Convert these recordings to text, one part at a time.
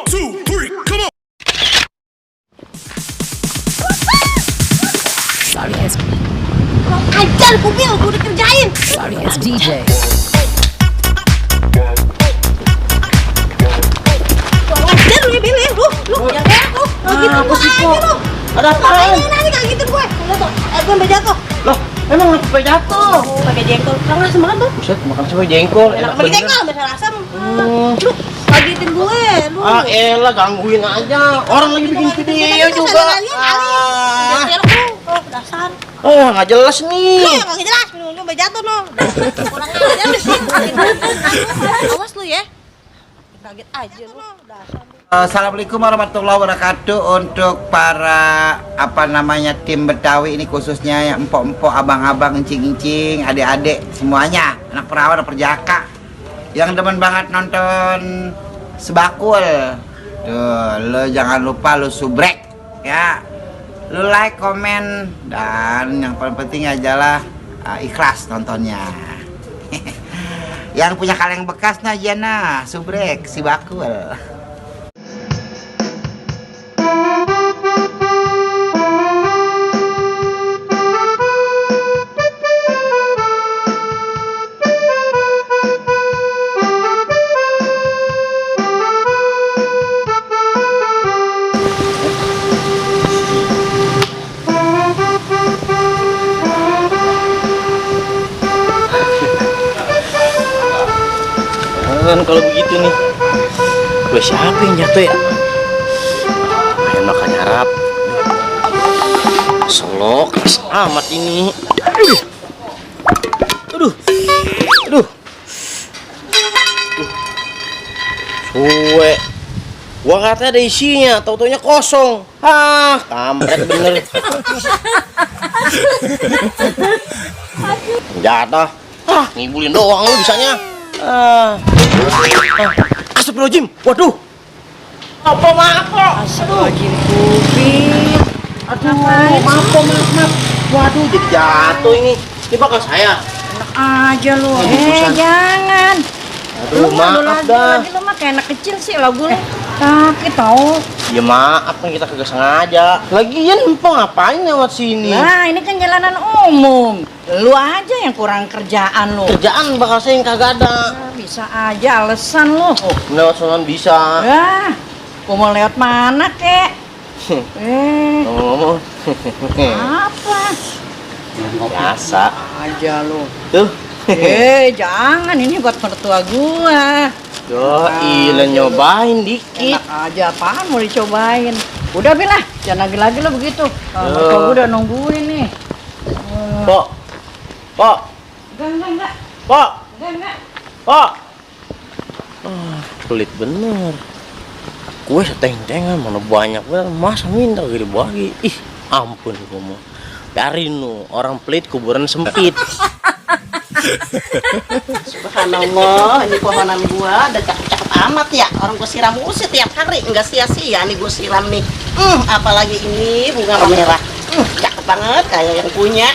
2, 3, come on. Sorry as Ajar kubil, gue udah kerjain. sorry as DJ. Ajar lu ya Billy, lu yang enak lu. Gitu Apa gua sih, aja kok? lu. Ada apaan? Ini kayak gitu gue. Lihat tuh, gue sampai jatuh. Loh, emang sampai jatuh? Oh, pakai jengkol. Kurang asem banget tuh. Buset, makan sampai jengkol. Enak Enak pakai bener. jengkol, biasa asam. Lu ngagetin gue, lu. Ah, elah gangguin aja. Orang lagi bikin video juga. Oh, dasar. Ah, nggak jelas Lu nih. yang nggak jelas, lu sampai jatuh no. Kurang ajar lu sih. Awas lu ya. Kaget aja lu. Dasar. Assalamualaikum warahmatullahi wabarakatuh. Untuk para tim Betawi ini, khususnya yang empok-empok, abang-abang, encing-encing, adik-adik semuanya, anak perawan, anak perjaka yang demen banget nonton Sebakul. Tuh, lo jangan lupa lo subrek ya. Lo like, komen, dan yang paling penting adalah ikhlas nontonnya. Yang punya kaleng bekasnya jana subrek si bakul. Kan kalau begitu nih, gue siapa yang jatuh ya? Main makan nyarap. Selok amat ini. Aduh. Aduh. Suwe. Gua katanya ada isinya, tau-taunya kosong. Ah, kampret bener. Jatuh. Ah, ngibulin doang lu bisanya. Astagfirullahaladzim. Waduh. Maaf. Astagfirullahaladzim, kuping. Aduh, maaf. Waduh, jadi jatuh ini. Ini bakal saya. Enak aja lu. Busan. Jangan. Aduh, maaf dah. Lagi lu mah kayak anak kecil sih lagu lu. Sakit tau. Ya maaf kan kita kagak sengaja. Lagian empang ngapain lewat sini? Nah, ini kan jalanan umum. Lu aja yang kurang kerjaan lu. Kerjaan bakal saya yang kagak ada. Ah, bisa aja alasan lu. Oh, lewat sono bisa. Ya, gua mau lewat mana kek? Ngomong. Apa? Biasa. Aja lu. Tuh. Jangan, ini buat mertua gua. Iya, nyobain dikit. Enak aja, apaan mau dicobain? Udah bilah, jangan lagi-lagi lo begitu. Mertua gua udah nungguin nih. Pok. Enggak. Pok. Enggak. Pok. Pelit bener. Kue seteng-tengan mana banyak bener. Masa minta gak dibagi? Ih, ampun gua mau. Biarin lu, orang pelit kuburan sempit. Subhanallah, ini pohonan gua udah cakep-cakep amat ya. Orang gua siram musik tiap hari, enggak sia-sia nih gua siram nih. Apalagi ini bunga merah. Cakep banget kayak yang punya.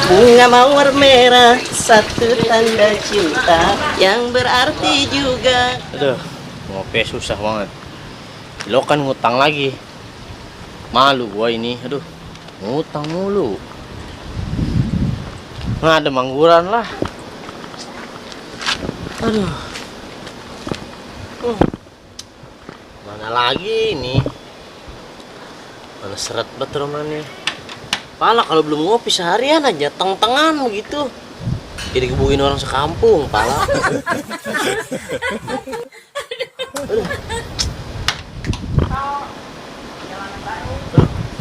Bunga mawar merah, satu tanda cinta yang berarti juga. Aduh, ngopi susah banget. Lo kan ngutang lagi. Malu gua ini, aduh. Ngutang mulu. Nggak ada mangguran lah. Aduh. Mana lagi ini? Mana seret banget romannya. Pala kalau belum ngopi seharian aja teng-tengan begitu. Jadi kebukin orang sekampung, pala.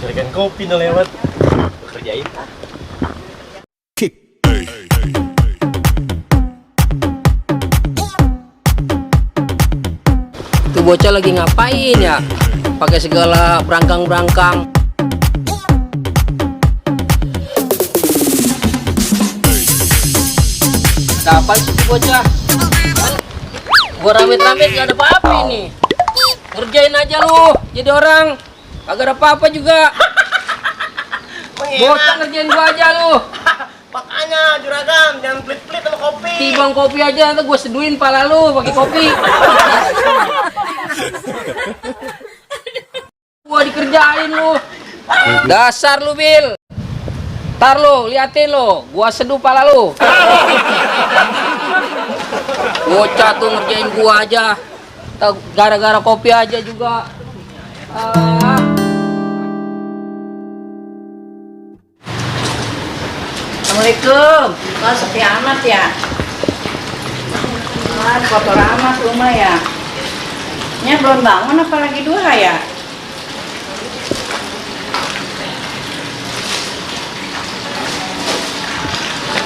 Carikan kopi no lewat. Kerjain. Tuh bocah lagi ngapain ya? Pakai segala berangkang-berangkang. Kapan sih tuh bocah? Gua rame-rame gak ada apa-apa ini. Ngerjain aja lu, jadi orang. Kagak ada apa-apa juga. Bocah ngerjain gua aja lu. Makanya juragan, jangan pelit-pelit sama kopi. Tibang kopi aja, ntar gue seduin pala lu pakai kopi. Gua dikerjain lu. Dasar lu, Bil. Ntar lu, liatin lu, gua seduh pala lu. Bocah tuh ngerjain gua aja. Gara-gara kopi aja juga. Assalamualaikum. Wah, sepi amat ya. Wah, kotor amat rumah ya. Nya belum bangun apa lagi duha ya?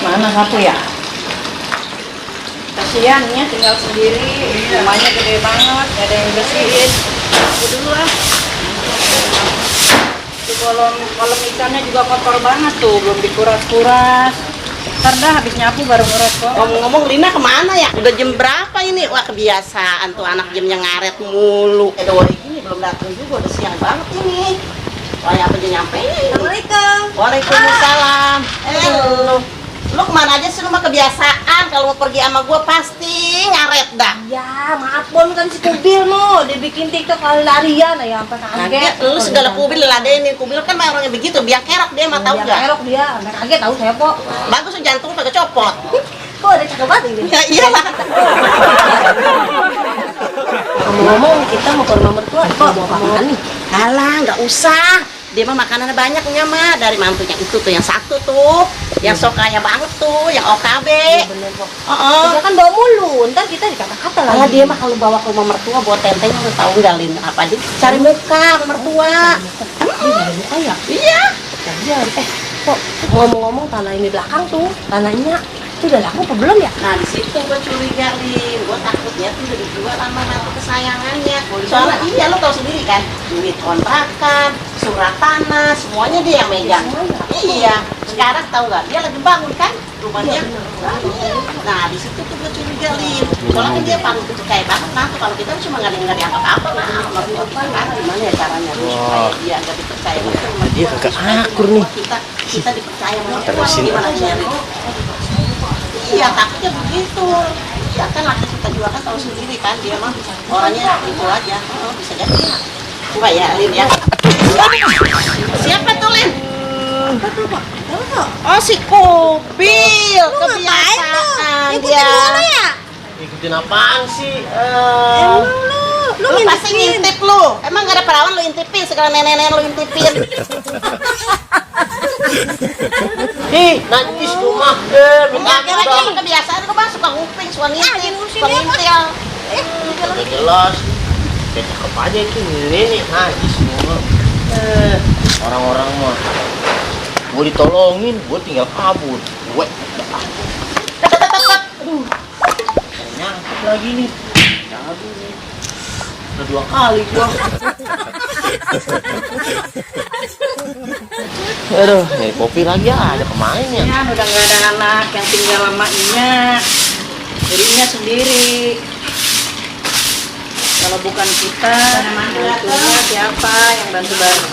Mana satu ya? Kasihan Nya tinggal sendiri. Rumahnya gede banget, gak ada yang bersihin. Aku dulu lah. Di kolam ikannya juga kotor banget tuh, belum dikuras-kuras. Ntar dah habis nyapu baru nguras kok. Ngomong-ngomong Lina kemana ya? Udah jam berapa ini? Wah kebiasaan tuh anak jamnya ngaret mulu. Udah ini belum datang juga, udah siang banget ini. Wah apa dia nyampe? Assalamualaikum. Waalaikumsalam. Lu kemana aja sih, lu mah kebiasaan kalau mau pergi sama gua pasti ngaret dah. Ya, maaf Bon, kan si Kubil mau dibikin TikTok lari-larian ya sampai kaget. Lu segala Kubil ladenin. Kubil kan mah orangnya begitu, biang kerok dia mah tahu Dia gak? kerok dia, sampai kaget tahu saya kok. Bagus tuh jantung pakai copot. Kok ada cakep banget ini? Ya iyalah. Ngomong-ngomong kita mau ke rumah mertua, kok mau apa nih? Alah, nggak usah. Dia mah makanannya banyaknya mah dari mantunya itu tuh yang satu tuh, yang sokanya banget tuh, yang OKB. Bener kok. Oh, Dia kan bawa mulu, ntar kita dikata-kata lagi. Alah dia mah kalau bawa ke rumah mertua bawa tenteng lu tahu nggak Lin apa dia cari muka sama mertua. Dia dari muka ya? Iya. Iya. Kok ngomong-ngomong tanah ini belakang tuh, tanahnya itu udah laku apa belum ya? Nah di situ gua curiga Lin, gua takutnya tuh udah dijual sama mantu kesayangannya. Soalnya iya lo tau sendiri kan, duit kontrakan, surat tanah, semuanya dia yang megang. Iya. Sekarang tahu nggak? Dia lagi bangun kan rumahnya. Nah di situ tuh gua curiga Lin. Soalnya kan dia paling percaya banget mantu. Kalau kita cuma nggak ada apa-apa. Nah mertua kita kan gimana ya caranya supaya dia nggak dipercaya betul. Dia kagak akur nih. Kita dipercaya sama mertua Terusin. gimana Lin? Iya takutnya begitu. Iya kan laki kita juga kan tahu sendiri kan dia mah orangnya itu aja. Oh, bisa jadi ya. Enggak ya Lin ya. Siapa tuh Lin? Oh si Kubil, kebiasaan dia. ya? Ikutin apaan sih? Lu pasti ngintip lu. Emang gak ada perawan lu intipin, segala nenek-nenek lu intipin. Ih, najis rumah. Enggak kira-kira kebiasaan lu mah suka nguping, suka ngintip, suka ngintil. Udah jelas. Kayak cakep aja itu nenek najis semua. Orang-orang mah. Gue ditolongin, gue tinggal kabur. Gue. Nyangkut lagi nih. Kabur nih. Udah 2 kali gua. Aduh, nih kopi lagi ada kemarin ya. Ya, udah nggak ada anak yang tinggal sama Inya. Dirinya sendiri. Kalau bukan kita, bantunya siapa yang bantu-bantu?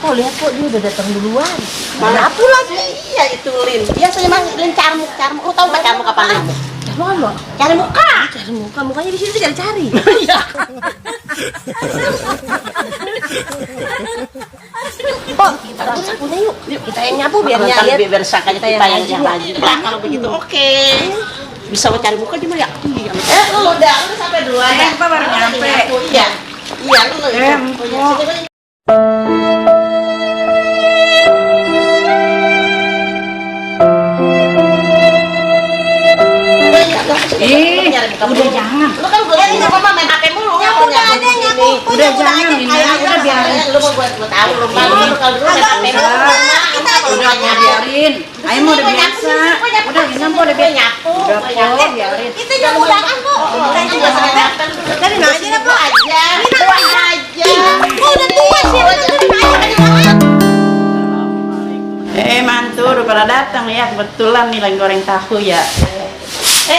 Oh lihat kok dia udah datang duluan. Mana aku lagi? Iya itu Lin. Biasanya mah Lin carmuk. Lu tahu nggak carmuk apa Lin? Emang lo? Cari muka. Cari muka, mukanya di sini tuh cari-cari. Iya. Kok kita tuh sapunya yuk. Kita yang nyapu biar Nanti lihat. biar sakanya kita yang maju. Nah kalau begitu oke. Bisa mau cari muka di mana ya? Iya. Lu udah sampai duluan ya? Apa baru nyampe? Iya. Iya lu. Sini. Ih, udah jangan. Lu kan gue lihat apa main HP mulu. Nyapu udah ada, nyapu. Udah jangan, Lina. Udah biarin. Lu mau buat tahu lu kalau dulu main HP mulu. Udah biarin. Ayo mau udah biasa. Udah Lina mau udah biasa. Nyapu. Udah kok biarin. Itu nyapu udahan kok. Dari mana aja Bu aja. Buang aja. Udah tua sih, mantu udah pada datang ya. Kebetulan nih lagi goreng tahu ya.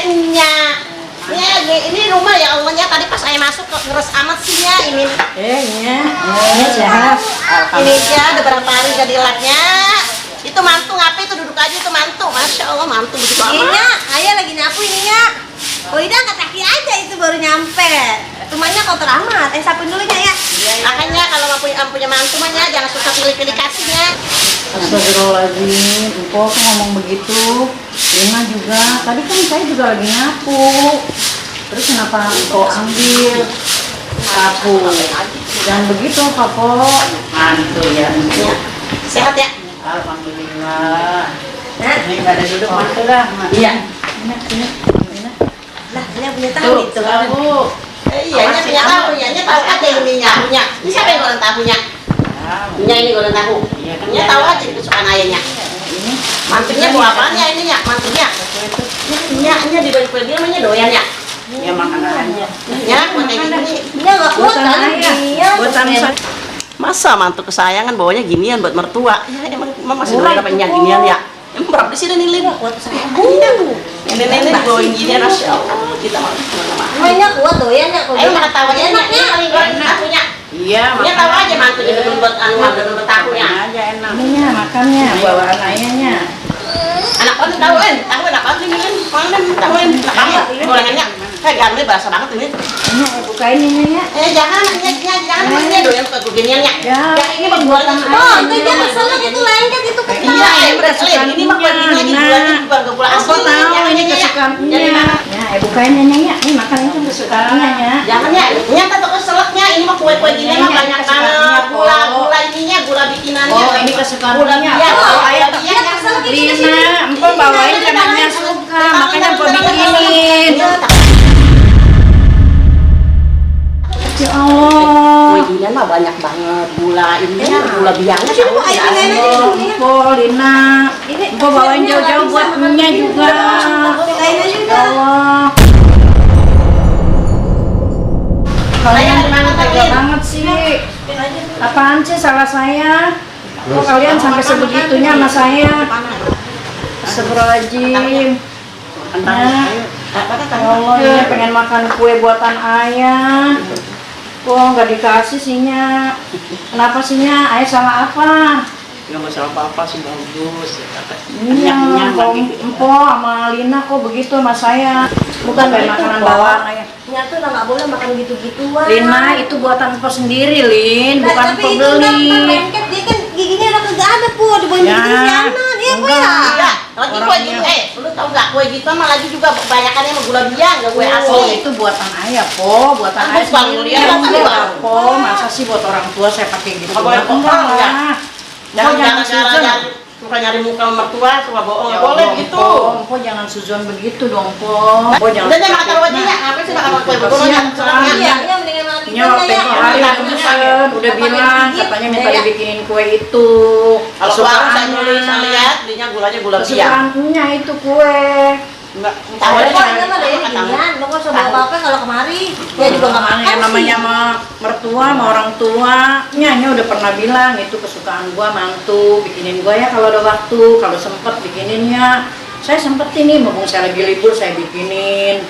Nya Ya, ini rumah ya Allahnya tadi pas saya masuk kok ngeres amat sih ya ini. sehat. Ini ya ada berapa hari gak dilapnya. Itu mantu ngapain itu duduk aja itu mantu. Masya Allah mantu begitu amat. Iya, ayah lagi nyapu ininya. Oh Ida angkat kaki aja itu baru nyampe. Rumahnya kotor amat. Sapuin dulu ya. Makanya kalau punya mantu mah ya jangan suka pilih-pilih kasihnya. Astagfirullahaladzim, Empok ngomong begitu. Lina juga, tadi kan saya juga lagi nyapu. Terus kenapa Empok ambil sapu? Jangan begitu, Papo. Mantu ya. Ya. Sehat ya? Alhamdulillah. Ini nggak ada duduk mantu dah. Iya. Ini. Lah, ini punya tahu itu. Tahu. Iya, punya tahu, nya tahu aja ininya punya. Ini siapa yang goreng tahunya? Punya ini goreng tahu. Nya tahu aja kesukaan ayahnya. Ini Mantunya bawa apaan ya ininya? Mantunya. Nya di baju dia namanya doyan ya. ya makanan aja. Ya, buat kayak gini. Dia nggak kuat Buatan kali ayah. dia. Buatan saya. Masa mantu kesayangan bawanya ginian buat mertua? Ya emang masih doyan apa ginian ya? Emang berapa di sini nih Lin? Kuat saya. Nenek-nenek dibawain ginian, Masya Allah. Kita mau kemana-mana. Mainnya kuat tuh ya, Nyak. Ayo makan tahu aja Enaknya. paling goreng tahunya. Iya, Punya tahu aja mantunya betul buat betul tahunya. aja enak. Ininya makannya, bawaan ayahnya. Anak kan tahuin, tahu enak banget ini kan. Tahuin, enak banget gorengannya. Kayak garamnya berasa banget ini. Ini bukain ini ya. Jangan namanya doyan suka beginiannya. Ya. Yang ini mah gulanya Oh, itu dia kesel itu lengket itu kecil. Iya, ini mah lagi gulanya juga enggak gula Aku asli. tahu ini kesukaannya. Ya, bukain ini ya. Ini makan itu kesukaannya ya. Jangan ya, nyata tuh keselaknya. Ini mah kue-kue gini mah banyak banget. Gula ininya, gula bikinannya. Oh, ini kesukaannya. Gula biak. Oh, Ayah Dia kesel gitu. Lina, empok bawain anaknya suka, makanya empok bikinin. Ya Allah. Kue ginian mah banyak banget. Gula ininya, gula biangnya. Coba ayah Empok, Lina. Empok bawain jauh-jauh buat minyak juga. Lainnya Ya juga. Allah. Kalian tega banget sih. Apaan sih salah saya? Kok kalian sampai sebegitunya sama saya? Astagfirullahaladzim. Ya Allah, ini pengen makan kue buatan ayah. Kok nggak dikasih sihnya? Kenapa sihnya? Ayah salah apa? Nggak masalah apa-apa sih, bagus. Iya, kok empok sama Lina kok begitu sama saya? Bukan dari makanan bawaan ayah. Nyatu lah nggak boleh makan gitu-gituan. Lina, itu buatan empok sendiri, Lin, Nah, bukan tapi empok itu kan beli. lengket dia kan giginya udah kagak ada po dibawain Ya, gitu si anak. Iya po ya. Iya, lagi kue gitu. Lu tau nggak kue gitu mah lagi juga banyakannya sama gula biang, nggak kue Oh, asli. itu buatan ayah, Po. Buatan Kan ayah bukan sendiri. dia, kan Enggak, bukan. Po. Masa sih buat orang tua saya pakai gitu? Nggak boleh bohong, ya. Jangan Jangan suzon. suka nyari muka sama mertua, suka bohong. Ya Nggak boleh Allah, begitu. Po. Po jangan suzon begitu dong, Po. Po jangan. Udah deh makan taruh aja ya. Ngapain sih makan kue begini? Iya, iya mendingan makan Nya gitu aja tempo ya. hari Iya, pesan iya. udah bilang katanya minta Iya. dibikinin kue itu. Kalau keluar saya nulis, saya lihat, belinya gulanya gula biang. Kesukaannya itu kue. Enggak, Tahu aja. aja mah dari ginian, lo kok bawa apa-apa kalau kemari. Dia juga nggak makan Yang namanya sih. sama mertua, sama orang tua, Nya udah pernah bilang itu kesukaan gua mantu, bikinin gua ya kalau ada waktu, kalau sempet bikininnya. Saya sempet ini, mumpung saya lagi libur saya bikinin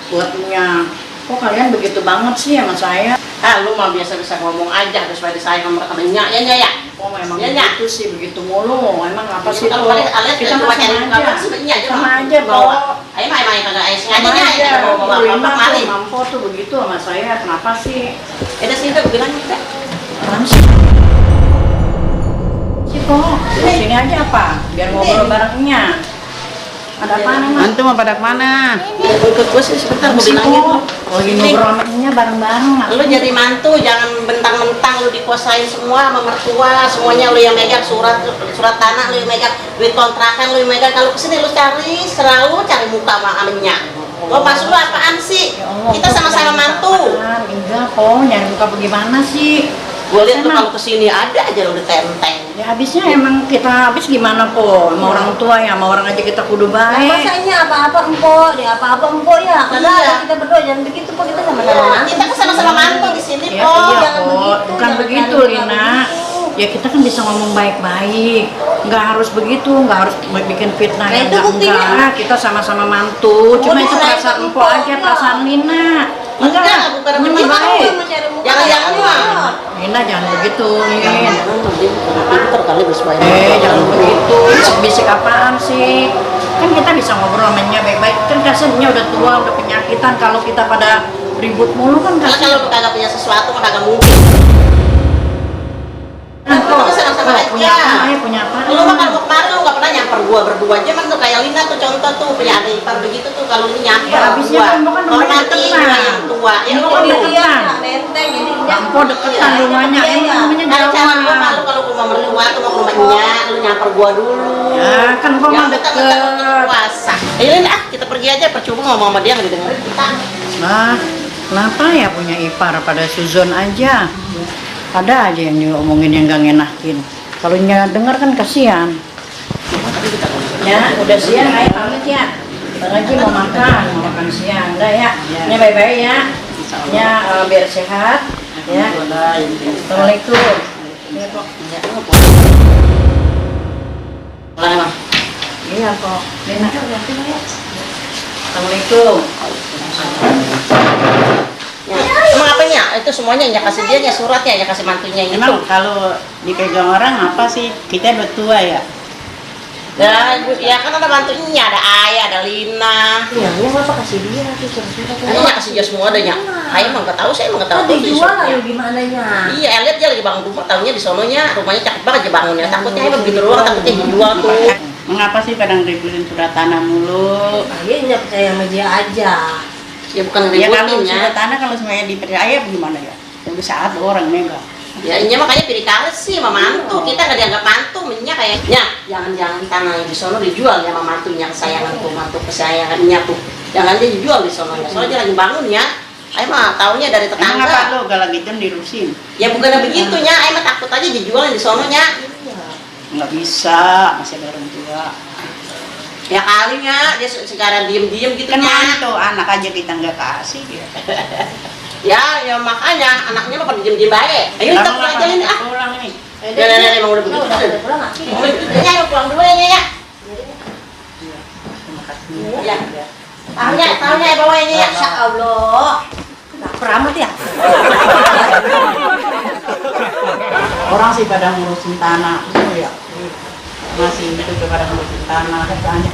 buatnya. Kok kalian begitu banget sih sama saya? Ah, lu mah biasa-biasa ngomong aja, supaya disayang sama temennya. Ya. Oh memang Ya, Nya. begitu sih, begitu mulu. Emang apa sih Kalau tuh? kalian Kita cuma mah cari sama muka aja. sebenarnya aja. Sama aja, Po. Ayo main kagak ayo Sama sengaja aja. aja mau bawa Lina apa kali. tuh, Mampo tuh begitu sama saya. Kenapa sih? Ada sini tuh bilang kita. Apaan sih? Si Po, sini aja apa? Biar ngobrol barengnya. Ada apa emang? Antum mau pada kemana? Ikut gue sih sebentar mau Si bilangin. Po, lagi ngobrol sama bareng-bareng. Lu jadi mantu, jangan bentang-bentang lu dikuasain semua sama mertua, semuanya lu yang megang surat tanah, lu yang megang duit kontrakan, lu yang megang. Kalau kesini lu selalu cari muka sama aminya. Lo maksud lu apaan sih? Ya Allah, Kita Po, sama-sama jangan mantu. apaan. Enggak, Po, nyari muka bagaimana sih? Gue lihat lu Emang. kalau kesini ada aja lu ditenteng. Ya habisnya emang kita habis gimana, Po? Sama orang tua ya, sama orang aja kita kudu Nah, baik. masa ini apa-apa empok, dia apa-apa empok ya. Karena Iya. kita berdua jangan begitu po, kita sama-sama Iya, mantu. kita kan sama-sama mantu di sini, Ya, Po. iya, jangan Po. begitu, Bukan jangan begitu, jangan Lina. begitu. ya kita kan bisa ngomong baik-baik, nggak harus begitu, nggak harus bikin fitnah. Nah, yang itu buktinya. enggak. Kita sama-sama mantu, cuma itu diserahin perasaan ke empok aja, empok. perasaan Lina. Bukan Ini begitu. baik. Jangan-jangan mah. Lina jangan begitu, Lin. Pinter kali bersuara. Jangan begitu. Bisik apaan sih? Kan kita bisa ngobrol sama nya baik-baik. Kan kasiannya udah tua, udah penyakitan. Kalau kita pada ribut mulu kan Karena kasian. kalau lu kagak punya sesuatu mah kagak mungkin. Kok sama-sama aja. punya apa? Punya apa? Lu mah kalau kemarin lu nggak pernah nyamper gua berdua aja man tuh kayak Lina tuh contoh tuh punya adik ipar begitu tuh kalau lu nyamper Ya, habisnya gua kan kan rumahnya hormati deketan. gua yang tua ya Lu lu kan kan deketan. Nenteng jadi Empok deketan rumahnya, emang rumahnya Kalau cara gua jauh. malu kalau gua mau mertua tuh mau ke rumahnya lu nyamper gua dulu. Ya kan kok mah kita deket. puasa. Lin kita pergi aja percuma ngomong sama dia nggak didengerin kita. Nah, kenapa ya punya ipar pada suzon aja? Ada aja yang diomongin yang gak ngenakin. Kalau denger kan kasihan. Ya, udah siang, ayo pamit ya. Ntar lagi mau makan siang. Udah ya. Ya bye-bye ya. Ya biar sehat. Ya. Assalamualaikum. Ya, Pok. Pulang emang. Iya, Pok. Lina. Assalamualaikum. Ya, emang apa ya? Itu semuanya yang kasih dia suratnya, yang kasih mantunya itu. Emang kalau dipegang orang apa sih? Kita udah tua ya. Dan ya kan ada mantunya, ada Ayah, ada Lina. ya ini apa kasih dia tuh surat-surat. Ini kasih dia semua adanya. Ayah emang nggak tahu, saya emang nggak tahu. Kan dijual lalu gimana nya? Iya, lihat dia lagi bangun rumah, tahunya di sononya rumahnya cakep banget aja bangunnya. Takutnya emang begitu doang, takutnya dijual tuh. Mengapa sih kadang ributin surat tanah mulu? Dia nggak percaya sama dia aja. Ya bukan Ya kalau ributin ya. surat tanah kalau semuanya dipercaya gimana ya? Yang saat orang megang. Ya ini makanya pilih kali sih sama mantu. Kita nggak dianggap mantu, minyak kayaknya. Jangan-jangan tanah yang di sono dijual ya sama mantunya, kesayangan tuh, mantu kesayangannya tuh. Jangan dia dijual di sononya. Soalnya dia lagi bangun ya. Ayo mah taunya dari Emang apa tetangga. lo kalau gitu dirusin? Ya bukannya begitunya, ayo mah takut aja dijual di sononya. Nggak bisa, masih ada orang tua. Ya kalinya dia sekarang diem-diem gitu Kan ya. mantu, anak aja kita nggak kasih ya. Ya makanya anaknya mah pada diem-diem baik. Ayo kita pulang aja ini ah. Pulang nih. Ya, emang udah begitu. Udah pulang nggak sih? Ya, ayo pulang dulu ya. Ya. Tahunya ya bawa ini ya. Masya Allah. Lapar amat ya. Orang sih pada ngurusin tanah, ya. Masih itu pada ngurusin tanah, katanya.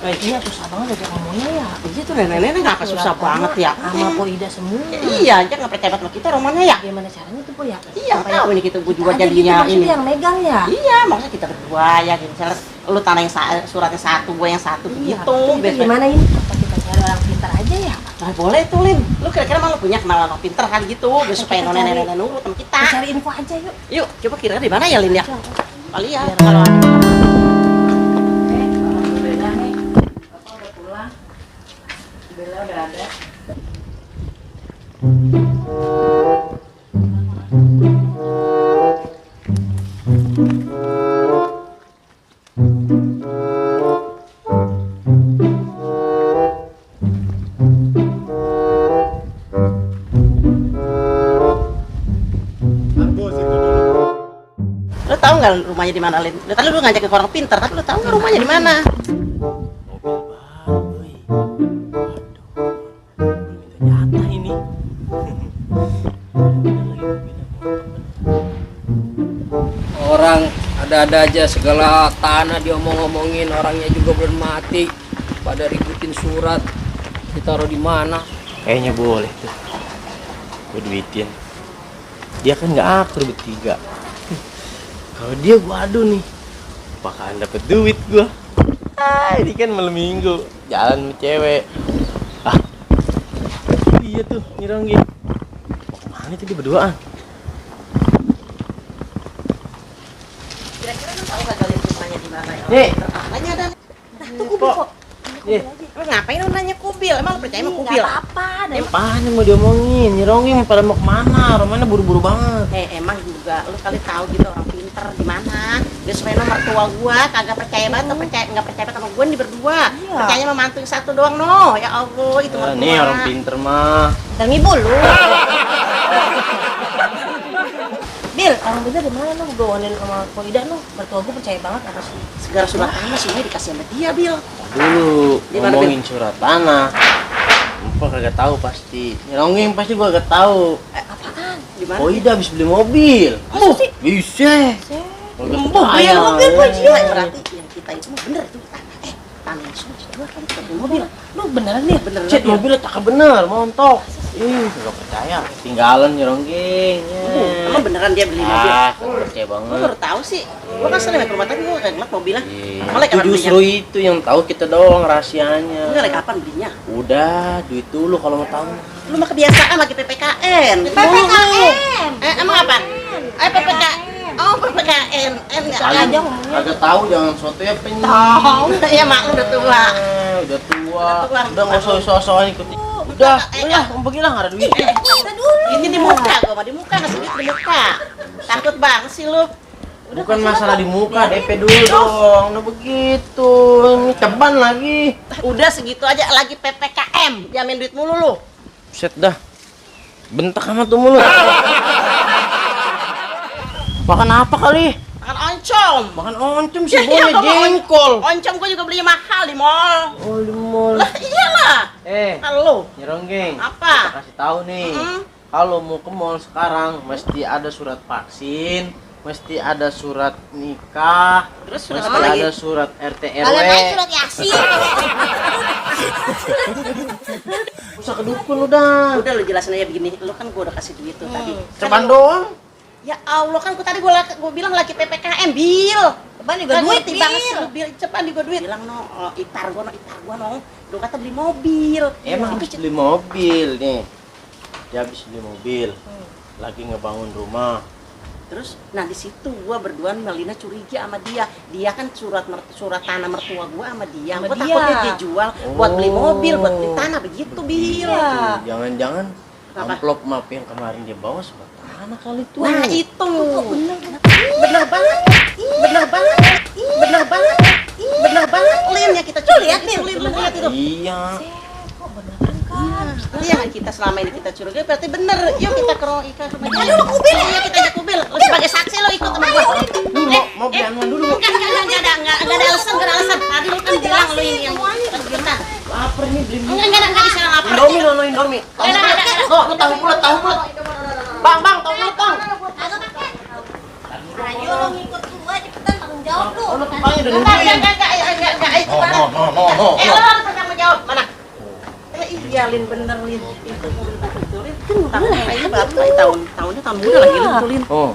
Iya susah banget aja ngomongnya ya. Begitu nenek-nenek ngapa susah banget ya. Sama Po Ida semua. Iya, aja nggak percaya sama kita romannya ya. Gimana caranya tuh Po ya? Iya, tahu ini kita berdua Ada gitu jadinya maksudnya ini. yang megang ya. Iya, maksudnya kita berdua ya gitu. Misalnya lu tanah yang suratnya satu, gue yang satu Iya, begitu. kita Biar- gimana ini? Apa kita cari orang pintar aja ya? Nah, boleh tuh, Lin. Lu kira-kira malu punya kenalan orang pinter kali gitu, biar supaya kita nenek-nenek nurut sama kita. Kita cari info aja yuk. Yuk, coba kira di mana ya, Lin ya? Kali ya. Biar kalau ada Alhamdulillah nih. Bapak udah pulang. Bella udah ada. Lu tahu nggak rumahnya di mana, Lin? Lu tadi lu ngajak ke orang pinter, tapi lu tahu nggak rumahnya di mana? Nyata ini. Orang ada-ada aja segala tanah diomong-omongin, orangnya juga belum mati. Pada ributin surat. Ditaruh di mana? Kayaknya boleh tuh. Gue duitin. Dia kan nggak akur bertiga. Kalau dia gua adu nih, bakalan dapet duit gua. Ini kan malam minggu, jalan sama cewek. Ah, iya tuh, Nironggi. Mau kemana tuh dia berduaan? Kira-kira lu tahu nggak kalian rumahnya di mana ya? Nih. Nanya dan. Nah, tunggu Bu. Nih, Lu ngapain lu nanya kubil? Emang lu percaya sama kubil? Nggak apa-apa. apaan yang mau diomongin? Nironggi pada mau kemana? Rumahnya buru-buru banget. Emang juga lu kali tahu gitu orang pinter di mana? Dia supaya nomor tua gua kagak percaya banget, nggak percaya banget sama gua nih berdua. Iya. Percaya sama mantu yang satu doang no. Ya Allah, itu Ah, mertua. nih orang pinter mah. Dan ibu lu. Bil, Kang Bener di mana lu bawain sama Ko Ida lu? Mertua gue percaya banget sama si. Segala surat tanah semuanya dikasih sama dia, Bil. Dulu Di mana, ngomongin surat tanah. Gua kagak tahu pasti. Nyerongin pasti gua kagak tahu. Apaan? Di mana? Oh Ida habis beli mobil. Masa sih? Bisa. Kagak percaya. mobil gua Gila, berarti yang kita itu mah bener itu tanah. Tanah yang semua dijual kan kita beli mobil. Lu beneran nih? Bener Cet mobilnya tak bener, montok. Kagak percaya. Tinggalan nyerongking. Emang beneran dia beli mobil? Kagak percaya Gue banget. baru tahu sih. Gue kan sering ke rumah tapi gue kayak ngeliat mobilnya. Iya. Malah Itu kapan justru belinya? itu yang tahu kita doang rahasianya. Enggak lagi kapan belinya? Udah, duit dulu kalau mau tahu. Lu mah kebiasaan lagi PPKN. PPKM. Emang apa? PPKN. Oh, PPKN. Enggak Kalian aja. kagak tahu jangan soto ya penyi. Tahu. Ya mak lu udah tua. Udah tua. Udah tua. Udah nggak usah ikutin. Udah, kamu pergi lah nggak ada duit. Kita dulu. Ini di muka gue mah di muka ngasih duit di muka. Takut banget sih lu. Bukan masalah di muka, DP dulu dong. Udah begitu. Ini ceban lagi. Udah segitu aja lagi PPKM. Jamin duit mulu lu. Set dah. Bentak amat tuh mulut. Makan apa kali? Makan oncom. Makan oncom sih Iya, boleh gua mau jengkol. Oncom gue juga beli mahal di mall. Oh, di mall. Lah iyalah. Halo. Nyeronggeng. Apa? Kita kasih tahu nih. Mm. Kalau mau ke mall sekarang mesti ada surat vaksin, mesti ada surat nikah, Terus surat mesti apa lagi? ada surat RT RW. Kalian naik surat Yasin. Usah ke dukun udah. Udah lu jelasin aja begini. Lu kan gue udah kasih duit tuh tadi. Ceban doang. Ya Allah kan gue bilang lagi PPKM Bil. Ceban juga duit, ngerti banget Bil. sih lu, Bil. Ceban juga duit. Bilang no, itar gua no. Lu kata beli mobil. Emang habis beli mobil nih. Dia habis beli mobil. Lagi ngebangun rumah. Terus nah di situ gua berdua Melina curiga sama dia. Dia kan surat tanah mertua gua sama dia. Sama Gua dia. takutnya dia jual buat beli mobil, buat beli tanah begitu Bil. Iya. Jangan-jangan Apa? amplop map yang kemarin dia bawa sebuah tanah kali tuh. Nah itu bener banget, bener banget, Lin ya kita curiga. lihat, Bil. Lin, lu lihat itu. Iya. Iya kita selama ini kita curiga berarti bener. Yuk kita ke rumah dia. Aduh kubil. Iya kita ajak kubil. Lu sebagai saksi lu ikut sama gua. Mau beli anuan dulu. Enggak ada alasan. Tadi lu kan bilang lu ini yang kita. Lapar nih beli mie. Enggak bisa lapar. Indomie lo Indomie. Lu tahu mulut. Bang, tahu mulut bang. Ayo lo ngikut gua cepetan tanggung jawab lu. Lo tukangnya udah nungguin. Lu harus bertanggung jawab. Mana? Iya Lin bener Lin. Itu mobil itu Lin. Tahunnya baru tahunnya tahun muda lagi Lin tuh Lin. Oh,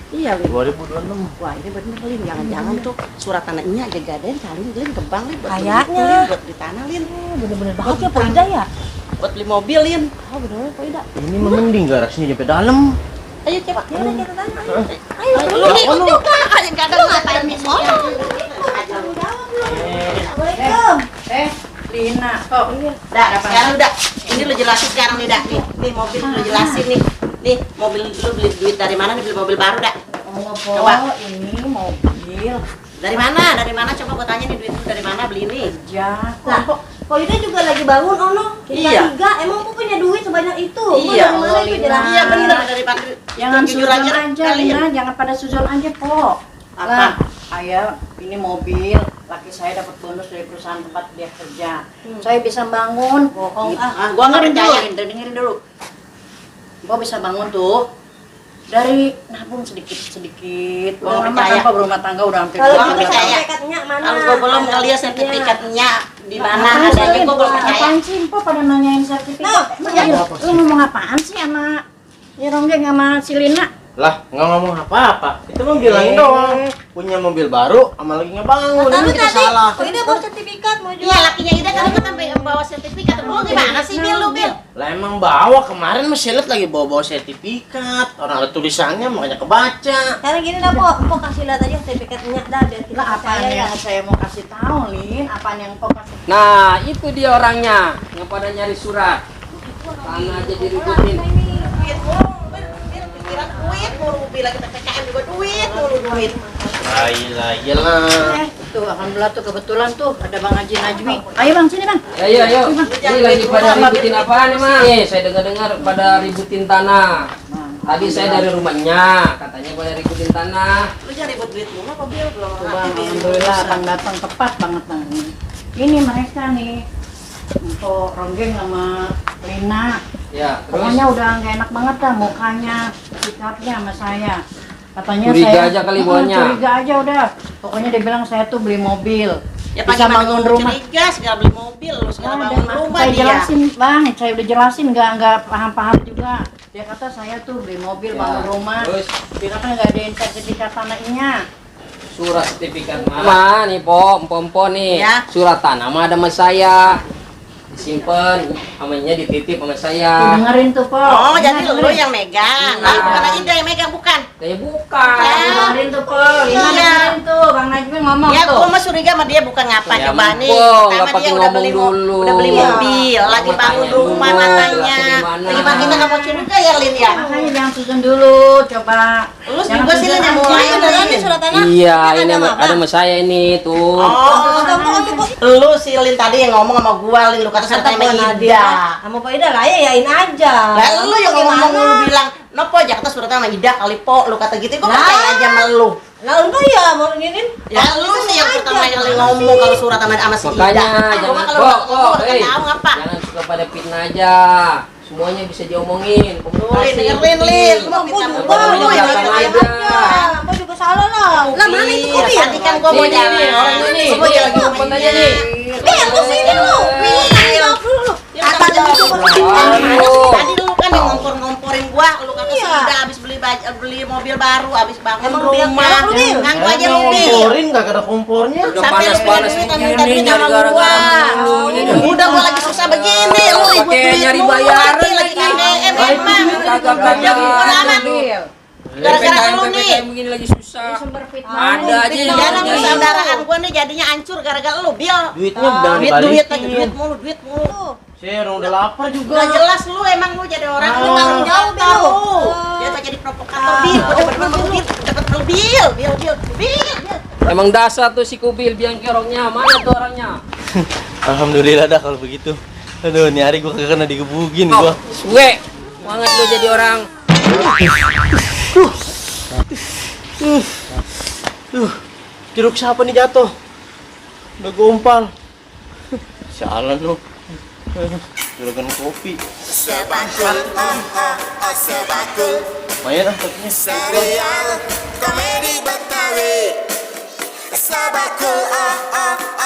Iya Lin. 2026. Wah ini bener Lin, jangan-jangan tuh surat tanahnya gagaden kali Lin ke bank Lin buat beli Kayaknya. itu, Lin, buat beli tanah Lin. Bener-bener banget ya Po Ida ya. Buat beli mobil Lin. Oh bener Po Ida. Ini mah mending garasinya sampai dalam. Ayo cepat. Ya udah kita tanya. Ayo lu ikut juga. Enggak ada ngapain di sono. Assalamualaikum. Lina, oh iya. Dah, sekarang udah. Ini lu jelasin sekarang nih dah. Nih mobil lu jelasin nih. Nih mobil lu beli duit dari mana nih beli mobil baru dah. Oh, Coba. ini mobil Dari mana? Dari mana? Coba gua tanya nih duit lu dari mana beli ini? kerja. Lah, Po Ida juga lagi bangun ono. Iya. Tiga. Emang Po punya duit sebanyak itu? Gua Iya, dari mana itu Lina. jelas. Iya bener daripada Jangan jujur suzon aja, kalian. Lina, jangan pada suzon aja, Po. Apa? Lah, ayah ini mobil, laki saya dapat bonus dari perusahaan tempat dia kerja. Saya bisa bangun. Bohong Ah, gua nggak percaya. Dengerin dulu. Gua bisa bangun tuh dari nabung sedikit-sedikit. Gua Udah percaya. apa berumah tangga udah hampir Kalau Gua gitu percaya. sertifikatnya mana? Kalau gua belum ngeliat sertifikatnya di mana adanya gua belum percaya. Apaan sih, Po pada nanyain sertifikat? Lu ngomong apaan sih sama Nyeronggeng sama si Lina? Lah, nggak ngomong apa-apa. Itu mah bilangin doang. Punya mobil baru, sama lagi ngebangun. Kata lu Ini kita tadi, salah. Po Ida bawa sertifikat mau Iya jual. lakinya Ida kan ikutan bawa sertifikat. Lu gimana sih Bil lu Bil? Lah emang bawa kemarin masih lihat lagi bawa-bawa sertifikat. Orang ada tulisannya makanya kebaca. Sekarang gini dah Po kasih lihat aja sertifikatnya dah biar kita Lah apaan percaya ya. yang saya mau kasih tahu, Lin? Apaan yang kau kasih? Nah, itu dia orangnya yang pada nyari surat. Tanah aja diributin. Pikiran duit mulu bilang kita PKM juga duit. Iyalah. Tuh, alhamdulillah tuh kebetulan tuh ada Bang Haji Najmi. Ayo Bang, sini Bang. Ayo. Ini lagi pada ributin apaan emang? Nih, saya dengar-dengar pada ributin tanah. Bang, Tadi saya dari rumahnya, katanya pada rikutin tanah. Lu jangan ribut duit mulu apa Bil? Belum Bang, ngerti, Bil. alhamdulillah abang datang tepat banget bang. Ini mereka nih untuk Ronggeng sama Lina. Ya, terus Pokoknya udah nggak enak banget dah mukanya, sikapnya sama saya. Katanya Curiga saya aja kali buahnya. Curiga aja udah. Pokoknya dia bilang saya tuh beli mobil. Ya bisa pagi bangun rumah. curiga, segala beli mobil, lu segala Ada, bangun rumah saya dia. jelasin bang, saya udah jelasin nggak paham juga. Dia kata saya tuh beli mobil Ya, bangun rumah. terus? Dia kata nggak ada sertifikat tanahnya. surat sertifikat mah nih po nih. Ya. Surat tanah mah ada sama saya. Disimpan, namanya dititip sama saya. Dengerin tuh po. Oh, jadi Dengerin. lu yang megang. Iya. Lah, bukan Ida yang megang, bukan. Saya bukan. Ya. Dengerin tuh po. Lina Iya. dengerin tuh, Bang Najmi ngomong Ya, tuh. gua mah curiga sama dia bukan ngapa Ya, coba nih. Mpo, nggak Pertama pakai dia udah ngomong beli dulu. udah beli Iya. mobil, lagi Mau bangun tanya rumah dulu, matanya. jelasnya di mana. Bagaimana kita nggak mau curiga ya, Lin ya? Makanya jangan susun dulu, coba. Lu Jangan juga sih Lin yang susun mulai aja. beneran Ini surat tanah. Iya, Kan ini ada ada sama saya ini tuh. Lu si Lin tadi yang ngomong sama gua, Lin lu kata suratnya sama Ida. Sama Pak Ida lah, yain aja. Lah lu yang ngomong Gimana? lu bilang, "Nopo aja kata suratnya sama Ida kali po," lu kata gitu, gua Lah. percaya aja sama lu. Lah enggak ya, mau nginin. Ya lu sih yang pertama kali ngomong kalau surat sama si Ida. Makanya Gua jangan kalau udah ngomong udah tahu ngapa. jangan suka pada fitnah aja. Semuanya bisa diomongin. Lin, Komunikasi. dengerin Lin, lu mau Gua fitnah juga, gua Jangan lu yang belakang fitnah aja. Gua juga salah lah. Lah mana itu Iya, kopi? tadi kan gua mau Ini, nyari nih, orangnya nih. Gua Dia lagi lagi ngumpet aja nih. Nih, lu sini lu. Nih, tanggung jawab dulu. Apa ada itu Aduh. Tadi lu kan yang ngompor-ngomporin gua, lu kata si Iya. Ida habis beli mobil baru, habis bangun Emang lu rumah. biar lu, Bil? Ngaku aja lu, Bil. Ngomporin gak ada kompornya. Udah Sampai lu panas-panas minta begini duit nyari sama gara-gara gua. mulu. Udah gua lagi susah begini, lu ribut Pakai duit nyari mulu, bayaran lagi lagi. KDM emang. Kagak Udah gua lama. Bil. Gara-gara lu nih. PPKM begini lagi susah. Sumber fitnah. Ada aja yang Jarang nyari. persaudaraan gua nih jadinya hancur gara-gara lu, Bil. Duitnya udah Duit lagi, dibalikin. duit mulu. Saya udah lapar juga. Udah jelas lu emang lu jadi orang lu tanggung jawab Bil. Dia tak jadi provokator Bil. Udah bener Bil, cepet Bil. Emang dasar tuh si Kubil biang keroknya. Mana tuh orangnya? Alhamdulillah dah kalau begitu. Aduh, ini hari gua kagak kena digebugin gua. Suwe. Banget lu jadi orang. Jeruk siapa nih jatuh? Udah gompal. Sialan lu. Juragan kopi. Lumayan ah kopinya. Serial komedi Betawi Sabakul,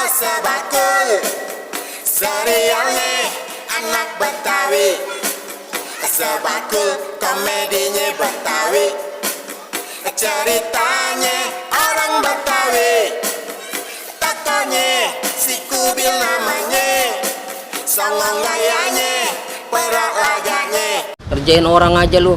sabakul. Serialnya anak Betawi Sabakul, komedinya Betawi. Ceritanya orang Betawi. Tokonya si Kubil namanya. Songong gayanya, perak laganya. Kerjain orang aja lu.